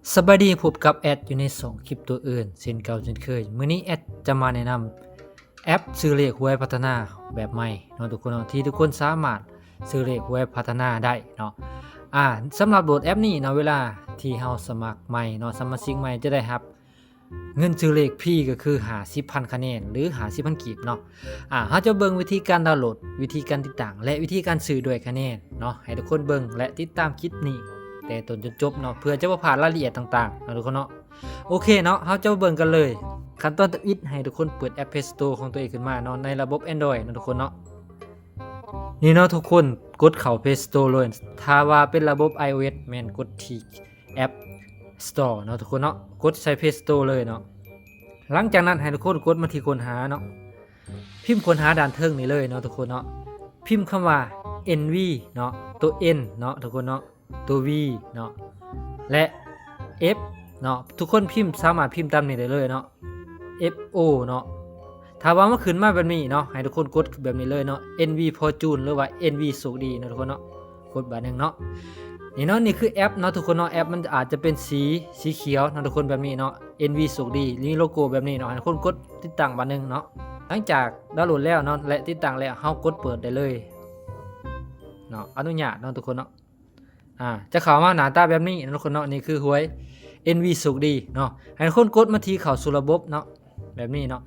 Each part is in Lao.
ສະບາຍດີ, ພົບກັບແອດຢູ່ໃນຊ່ອງຄຣິບໂຕອື່ນເຊັ່ນເກົ່າເຊັ່ນເຄີຍ. ມື້ນີ້ແອດຈະມາແນະນຳແອັບຊື້ເລກຫວຍພັດທະນາແບບໃໝ່ເນາະທຸກຄົນເນາະ, ທີ່ທຸກຄົນສາມາດຊື້ເລກຫວຍພັດທະນາໄດ້ເນາະ. ອາ ສຳລັບໂຫຼດແອັບນີ້ເນາະ, ເວລາທີ່ເຮົາສະໝັກໃໝ່ເນາະ, ສະມາຊິກໃໝ່ຈະໄດ້ຮັບເງິນຊື້ເລກຟຣີ ກໍຄືຫ້າສິບພັນຄະແນນ ຫຼື ຫ້າສິບພັນກີບເນາະ. ອາ ເຮົາຈະເບິ່ງວິທີການດາວໂຫຼດ, ວິທີການຕິດຕັ້ງ ແລະ ວິທີການຊື້ດ້ວຍຄະແນນເນາະ, ໃຫ້ທຸກຄົນເບິ່ງ ແລະ ຕິດຕາມຄລິບນີ້ແຕ່ຕົ້ນຈົນຈົບເນາະ, ເພື່ອຈະບໍ່ພາດລາຍລະອຽດຕ່າງໆເນາະທຸກຄົນເນາະ. ໂອເຄເນາະ, ເຮົາຈະມາເບິ່ງກັນເລີຍ. ຂັ້ນຕອນທຳອິດໃຫ້ທຸກຄົນເປີດແອັບ Play Store ຂອງຕົວເອງຂຶ້ນມາເນາະ, ໃນລະບົບ Android ເນາະທຸກຄົນເນາະ. ນີ້ເນາະທຸກຄົນ, ກົດເຂົ້າ Play Store ເລີຍ. ຖ້າວ່າເປັນລະບົບ iOS ແມ່ນກົດທີ່ App Store ເນາະທຸກຄົນເນາະ, ກົດໃສ່ Play Store ເລີຍເນາະ. ຫຼັງຈາກນັ້ນໃຫ້ທຸກຄົນກົດມາທີ່ຄົ້ນຫາເນາະ, ພິມຄົ້ນຫາດ້ານເທິງນີ້ເລີຍເນາະທຸກຄົນເນາະ, ພິມຄຳວ່າ NV ເນາະ, ຕົວ N ເນາະທຸກຄົນເນາະ, ຕົວ V ເນາະ ແລະ F ເນາະ. ທຸກຄົນພິມ ສາມາດພິມຕາມນີ້ໄດ້ເລີຍເນາະ, FO ເນາະ. ຖ້າວ່າມັນຂຶ້ນມາແບບນີ້ເນາະ, ໃຫ້ທຸກຄົນກົດແບບນີ້ເລີຍເນາະ, NV Fortune ຫຼືວ່າ NV ໂຊກດີເນາະທຸກຄົນເນາະ. ກົດບາດໜຶ່ງເນາະ. ນີ້ເນາະ, ນີ້ຄືແອັບເນາະທຸກຄົນເນາະ, ແອັບມັນອາດຈະເປັນສີ ສີຂຽວເນາະທຸກຄົນ ແບບນີ້ເນາະ, NV ໂຊກດີ ມີໂລໂກ້ແບບນີ້ເນາະ. ໃຫ້ທຸກຄົນກົດຕິດຕັ້ງບາດໜຶ່ງເນາະ. ຫຼັງຈາກດາວໂຫຼດແລ້ວເນາະ ແລະ ຕິດຕັ້ງແລ້ວ, ເຮົາກົດເປີດໄດ້ເລີຍເນາະ, ອະນຸຍາດເນາະທຸກຄົນເນາະ. ອາ ຈະເຂົ້າມາໜ້າຕາແບບນີ້ເນາະທຸກຄົນເນາະ. ນີ້ຄືຫວຍ NV ໂຊກດີເນາະ. ໃຫ້ທຸກຄົນກົດມາທີ່ເຂົ້າສູ່ລະບົບເນາະ, ແບບນີ້ເນາະ.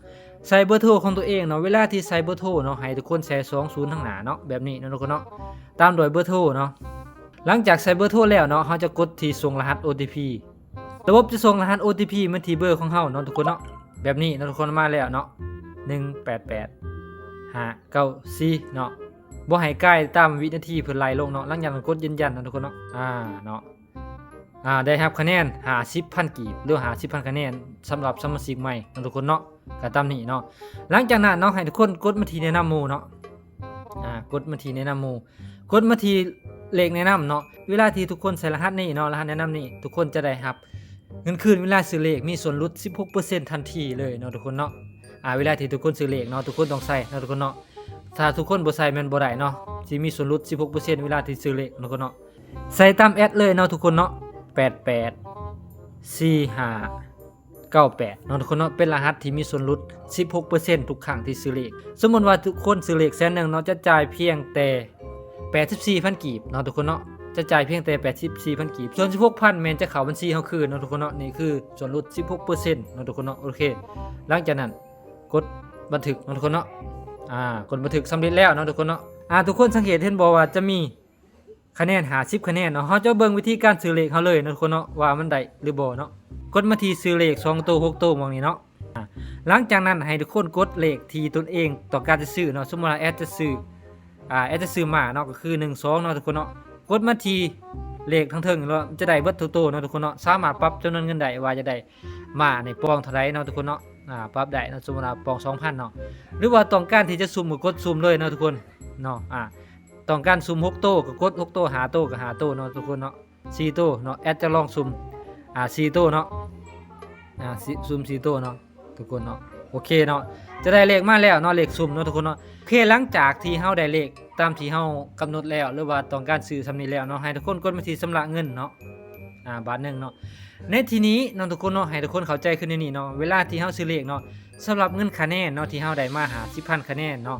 ໃສ່ເບີໂທຂອງຕົວເອງເນາະ, ເວລາທີ່ໃສ່ເບີໂທເນາະ, ໃຫ້ທຸກຄົນໃສ່ສອງສູນທາງໜ້າເນາະ, ແບບນີ້ເນາະທຸກຄົນເນາະ, ຕາມດ້ວຍເບີໂທເນາະ. ຫຼັງຈາກໃສ່ເບີໂທແລ້ວເນາະ, ເຮົາຈະກົດທີ່ສົ່ງລະຫັດ ໂອທີພີ. ລະບົບຈະສົ່ງລະຫັດ ໂອທີພີ ມາທີ່ເບີຂອງເຮົາເນາະທຸກຄົນເນາະ, ແບບນີ້ເນາະທຸກຄົນ. ມາແລ້ວເນາະ, ໜຶ່ງແປດແປດຫ້າເກົ້າສີ່ເນາະ. ບໍ່ໃຫ້ກາຍຕາມວິນາທີເພິ່ນໄລ່ລົງເນາະ. ຫຼັງຈາກນັ້ນກົດຢືນຢັນເນາະທຸກຄົນເນາະ. ອາ ເນາະ ອາ ໄດ້ຮັບຄະແນນຫ້າສິບພັນກີບ ຫຼື ຫ້າສິບພັນຄະແນນ ສຳລັບສະມາຊິກໃໝ່ເນາະທຸກຄົນເນາະ, ກໍຕາມນີ້ເນາະ. ຫຼັງຈາກນັ້ນເນາະ, ໃຫ້ທຸກຄົນກົດມາທີ່ແນະນຳໝູ່ເນາະ, ອາ ກົດມາທີ່ແນະນຳໝູ່. ກົດມາທີ່ເລກແນະນຳເນາະ. ເວລາທີ່ທຸກຄົນໃສ່ລະຫັດນີ້ເນາະ, ລະຫັດແນະນຳນີ້, ທຸກຄົນຈະໄດ້ຮັບເງິນຄືນເວລາຊື້ເລກ, ມີສ່ວນຫຼຸດສິບຫົກເປີເຊັນທັນທີເລີຍເນາະທຸກຄົນເນາະ. ອາ ເວລາທີ່ທຸກຄົນຊື້ເລກເນາະ, ທຸກຄົນຕ້ອງໃສ່ເນາະທຸກຄົນເນາະ. ຖ້າທຸກຄົນບໍ່ໃສ່ແມ່ນບໍ່ໄດ້ເນາະ, ຊິມີສ່ວນຫຼຸດສິບຫົກເປີເຊັນເວລາທີ່ຊື້ເລກເນາະທຸກຄົນເນາະ. ໃສ່ຕາມແອັດເລີຍເນາະທຸກຄົນເນາະ, ແປດແປດສີ່ຫ້າເກົ້າແປດເນາະທຸກຄົນເນາະ, ເປັນລະຫັດທີ່ມີສ່ວນຫຼຸດສິບຫົກເປີເຊັນທຸກຄັ້ງທີ່ຊື້ເລກ. ສົມມຸດວ່າທຸກຄົນຊື້ເລກແສນໜຶ່ງເນາະ, ຈະຈ່າຍພຽງແຕ່ແປດສິບສີ່ພັນກີບເນາະທຸກຄົນເນາະ, ຈະຈ່າຍພຽງແຕ່ແປດສິບສີ່ພັນກີບ, ສ່ວນສິບຫົກພັນແມ່ນຈະເຂົ້າບັນຊີເຮົາຄືນເນາະທຸກຄົນເນາະ. ນີ້ຄືສ່ວນຫຼຸດສິບຫົກເປີເຊັນເນາະທຸກຄົນເນາະ. ໂອເຄ, ຫຼັງຈາກນັ້ນກົດບັນທຶກເນາະທຸກຄົນເນາະ. ອາ ກົດບັນທຶກສຳເລັດແລ້ວເນາະທຸກຄົນເນາະ. ອາ ທຸກຄົນສັງເກດເຫັນບໍ່ວ່າຈະມີ ຄະແນນຫ້າສິບຄະແນນເນາະ. ເຮົາຈະເບິ່ງວິທີການຊື້ເລກເຮົາເລີຍເນາະທຸກຄົນເນາະ ວ່າມັນໄດ້ຫຼືບໍ່ເນາະ. ກົດມາທີ່ຊື້ເລກສອງໂຕ ຫົກໂຕໝ່ອງນີ້ເນາະ. ອາ ຫຼັງຈາກນັ້ນໃຫ້ທຸກຄົນກົດເລກທີ່ຕົນເອງຕ້ອງການຈະຊື້ເນາະ. ສົມມຸດວ່າແອດຈະຊື້ ອາ ແອດຈະຊື້ມ້າເນາະ, ກໍຄືໜຶ່ງ ສອງເນາະທຸກຄົນເນາະ. ກົດມາທີ່ເລກທາງເທິງເນາະ, ຈະໄດ້ເບິດທຸກໂຕເນາະທຸກຄົນເນາະ. ສາມາດປັບຈຳນວນເງິນໄດ້ວ່າຈະໄດ້ມ້າໃນປອງເທົ່າໃດເນາະທຸກຄົນເນາະ. ອາ ປັບໄດ້ເນາະ, ສົມມຸດວ່າປອງສອງພັນເນາະ, ຫຼືວ່າຕ້ອງການທີ່ຈະສຸ່ມກໍກົດສຸ່ມເລີຍເນາະທຸກຄົນເນາະ. ອາ ຕ້ອງການສຸ່ມຫົກໂຕກໍກົດຫົກໂຕ, ຫ້າໂຕກໍຫ້າໂຕເນາະທຸກຄົນເນາະ, ສີ່ໂຕເນາະ. ແອດຈະລອງສຸ່ມ ອາ ສີ່ໂຕເນາະ, ອາ ສຸ່ມສີ່ໂຕເນາະທຸກຄົນເນາະ. ໂອເຄເນາະ, ຈະໄດ້ເລກມາແລ້ວເນາະ, ເລກສຸ່ມເນາະທຸກຄົນເນາະ. ໂອເຄ, ຫຼັງຈາກທີ່ເຮົາໄດ້ເລກຕາມທີ່ເຮົາກຳນົດແລ້ວ ຫຼືວ່າຕ້ອງການຊື້ສ່ຳນີ້ແລ້ວເນາະ, ໃຫ້ທຸກຄົນກົດມາທີ່ຊຳລະເງິນເນາະ, ອາ ບາດໜຶ່ງເນາະ. ໃນທີ່ນີ້ເນາະທຸກຄົນເນາະ, ໃຫ້ທຸກຄົນເຂົ້າໃຈຄືໃນນີ້ເນາະ, ເວລາທີ່ເຮົາຊື້ເລກເນາະ, ສຳລັບເງິນຄະແນນເນາະ ທີ່ເຮົາໄດ້ມາຫ້າສິບພັນຄະແນນເນາະ,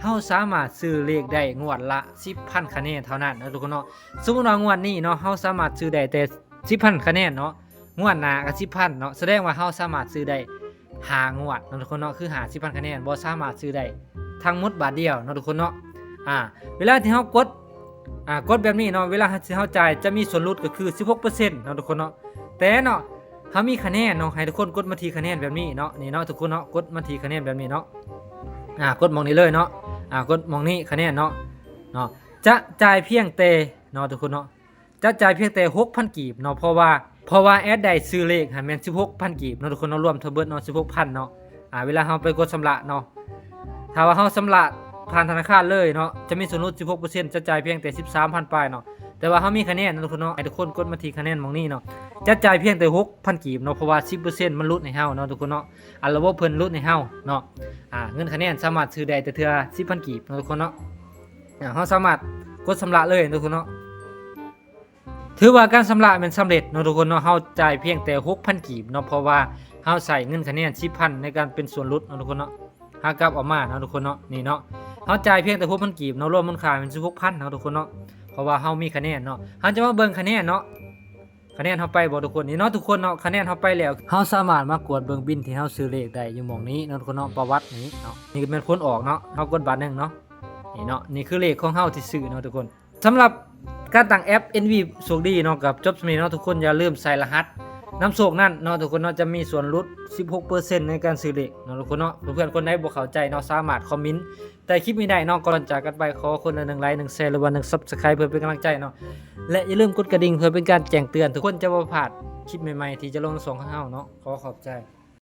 ເຮົາສາມາດຊື້ເລກໄດ້ງວດລະສິບພັນຄະແນນເທົ່ານັ້ນເນາະທຸກຄົນເນາະ. ສົມມຸດວ່າງວດນີ້ເນາະ, ເຮົາສາມາດຊື້ໄດ້ແຕ່ສິບພັນຄະແນນເນາະ, ງວດໜ້າກໍສິບພັນເນາະ, ສະແດງວ່າເຮົາສາມາດຊື້ໄດ້ຫ້າງວດເນາະທຸກຄົນເນາະ, ຄືຫ້າສິບພັນຄະແນນ, ບໍ່ສາມາດຊື້ໄດ້ທັງໝົດບາດດຽວເນາະທຸກຄົນເນາະ. ອາ ເວລາທີ່ເຮົາກົດ ອາ ກົດແບບນີ້ເນາະ, ເວລາທີ່ເຮົາຈ່າຍຈະມີສ່ວນຫຼຸດກໍຄືສິບຫົກເປີເຊັນເນາະທຸກຄົນເນາະ. ແຕ່ເນາະ ເຮົາມີຄະແນນເນາະ, ໃຫ້ທຸກຄົນກົດມາທີ່ຄະແນນແບບນີ້ເນາະ, ນີ້ເນາະທຸກຄົນເນາະ, ກົດມາທີ່ຄະແນນແບບນີ້ເນາະ. ອາ ກົດໝ່ອງນີ້ເລີຍເນາະ, ອາ ກົດໝ່ອງນີ້ຄະແນນເນາະ, ເນາະ ຈະຈ່າຍພຽງແຕ່ເນາະທຸກຄົນເນາະ, ຈະຈ່າຍພຽງແຕ່ຫົກພັນກີບເນາະ, ເພາະວ່າ ເພາະວ່າແອດໄດ້ຊື້ເລກຫັ້ນແມ່ນສິບຫົກພັນກີບເນາະທຸກຄົນເນາະ, ລວມທັງເບິດເນາະ ສິບຫົກພັນເນາະ. ອາ ເວລາເຮົາໄປກົດຊຳລະເນາະ, ຖ້າວ່າເຮົາຊຳລະຜ່ານທະນາຄານເລີຍເນາະ, ຈະມີສ່ວນຫຼຸດສິບຫົກເປີເຊັນ, ຈະຈ່າຍພຽງແຕ່ສິບສາມພັນປາຍເນາະ. ແຕ່ວ່າເຮົາມີຄະແນນເນາະທຸກຄົນເນາະ, ໃຫ້ທຸກຄົນກົດມາທີ່ຄະແນນໝ່ອງນີ້ເນາະ, ຈະຈ່າຍພຽງແຕ່ຫົກພັນກີບເນາະ, ເພາະວ່າສິບເປີເຊັນມັນຫຼຸດໃຫ້ເຮົາເນາະທຸກຄົນເນາະ, ອັນລະບົບເພິ່ນຫຼຸດໃຫ້ເຮົາເນາະ. ອາ ເງິນຄະແນນສາມາດຊື້ໄດ້ແຕ່ເທື່ອສິບພັນກີບເນາະທຸກຄົນເນາະ. ອາ ເຮົາສາມາດກົດຊຳລະເລີຍເນາະທຸກຄົນເນາະ. ຖືວ່າການຊຳລະແມ່ນສຳເລັດເນາະທຸກຄົນເນາະ. ເຮົາຈ່າຍພຽງແຕ່ຫົກພັນກີບເນາະ ເພາະວ່າເຮົາໃຊ້ເງິນຄະແນນສິບພັນໃນການເປັນສ່ວນຫຼຸດເນາະທຸກຄົນເນາະ. ຫາກັບອອກມາເນາະທຸກຄົນເນາະ ນີ້ເນາະ ເຮົາຈ່າຍພຽງແຕ່ຫົກພັນກີບເນາະ ລວມມູນຄ່າແມ່ນສິບຫົກພັນເນາະທຸກຄົນເນາະ. ເພາະວ່າເຮົາມີຄະແນນເນາະ ເຮົາຈະມາເບິ່ງຄະແນນເນາະ ຄະແນນເຮົາໄປບໍ່ທຸກຄົນ? ນີ້ເນາະທຸກຄົນເນາະ ຄະແນນເຮົາໄປແລ້ວ ເຮົາສາມາດມາກວດເບິ່ງບິນທີ່ເຮົາຊື້ເລກໄດ້ຢູ່ໝ່ອງນີ້ເນາະທຸກຄົນເນາະ ປະຫວັດນີ້ເນາະ. ນີ້ກໍແມ່ນຜົນອອກເນາະ ເຮົາກົດບາດໜຶ່ງເນາະ ນີ້ເນາະ ນີ້ຄືເລກຂອງເຮົາທີ່ຊື້ເນາະທຸກຄົນ. ສຳລັບການຕັ້ງແອັບ ເອັນ ວີ ໂຊກດີເນາະ ກໍຈົບສ່ຳນີ້ເນາະທຸກຄົນ. ຢ່າລືມໃສ່ລະຫັດນຳໂຊກນັ້ນເນາະທຸກຄົນເນາະ ຈະມີສ່ວນຫຼຸດສິບຫົກເປີເຊັນໃນການຊື້ເລກເນາະທຸກຄົນເນາະ. ເພື່ອນໆຄົນໃດບໍ່ເຂົ້າໃຈເນາະ ສາມາດຄອມເມັນໃຕ້ຄລິບນີ້ໄດ້ເນາະ. ກ່ອນຈາກກັນໄປ ຂໍຄົນລະໜຶ່ງໄລຄ໌ ໜຶ່ງແຊຣ ຫຼືວ່າໜຶ່ງຊັບສະໄຄຣບ໌ ເພື່ອເປັນກຳລັງໃຈເນາະ ແລະ ຢ່າລືມກົດກະດິ່ງເພື່ອເປັນການແຈ້ງເຕືອນ ທຸກຄົນຈະບໍ່ພາດຄລິບໃໝ່ໆທີ່ຈະລົງໃນຊ່ອງຂອງເຮົາເນາະ. ຂໍຂອບໃຈ.